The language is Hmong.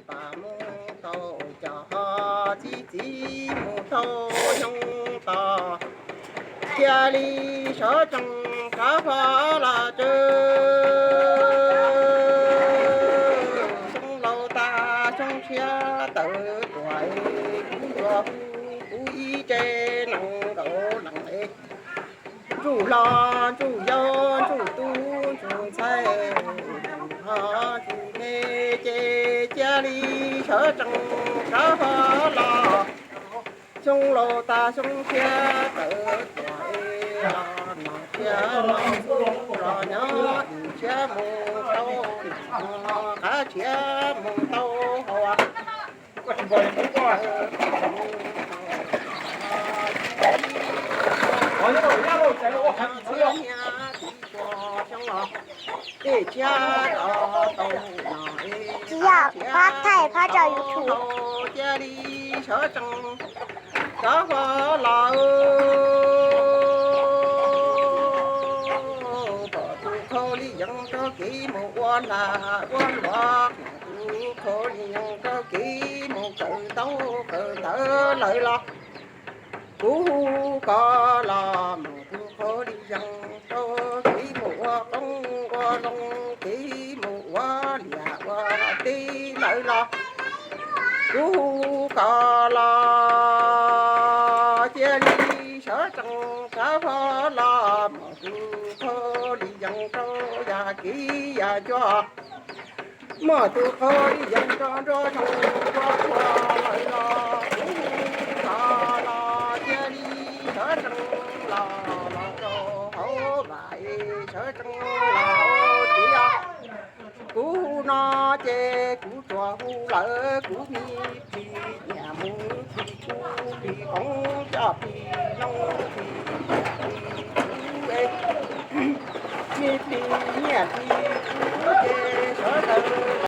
Mus tau cov ho txi txiv mus tau xyoo tos, cia li sawv tsees rov qab los tsev. Xyoo laus tas xyoo tshiab tawm tuaj, kuv tsuas hu kuv ib tse nees nkaum leej es, ntsuj hlob ntsuj yau ntsuj tub ntsuj ntxhais, ho ntsuj me ces cia li sawv tsees rov qab los. Xyoo laus tas xyoo tshiab tawm tuaj, los noj tshiab los ntxub, los nyob dim tshiab mus tau nram, qab tshiab mus tau hauv. Tiv yam phab thaij phab tso YouTube. Cia li sawv tsees rov qab los, pom tus qhau li yees rau kev mus ua lag ua luam, tus qhau li yees rau kev mus kawm ntaub kawm ntawv lawm los, kuv hu koj los mus. Tus qhau li yees rau kev mus ua qoob ua loo, kev mus ua liaj ua teb lawm los, kuv hu koj los cia li sawv tsees rov qab los mus. Tus qhau li yees rau yam kev yam ncua, muaj tus qhau li yees rau nruab zoov nruab tsuag lawm los, kuv hu koj los cia li sawv tsees los, los rau hauv vaj es sawv tsees los hauv tsev os. Kuv hu no ces kuv tsuas hu lawm kuv me plig, nyiam mus plig kub plig koov coj plig noog plig, plig kub es, me plig nyiam plig kub ces sawv daws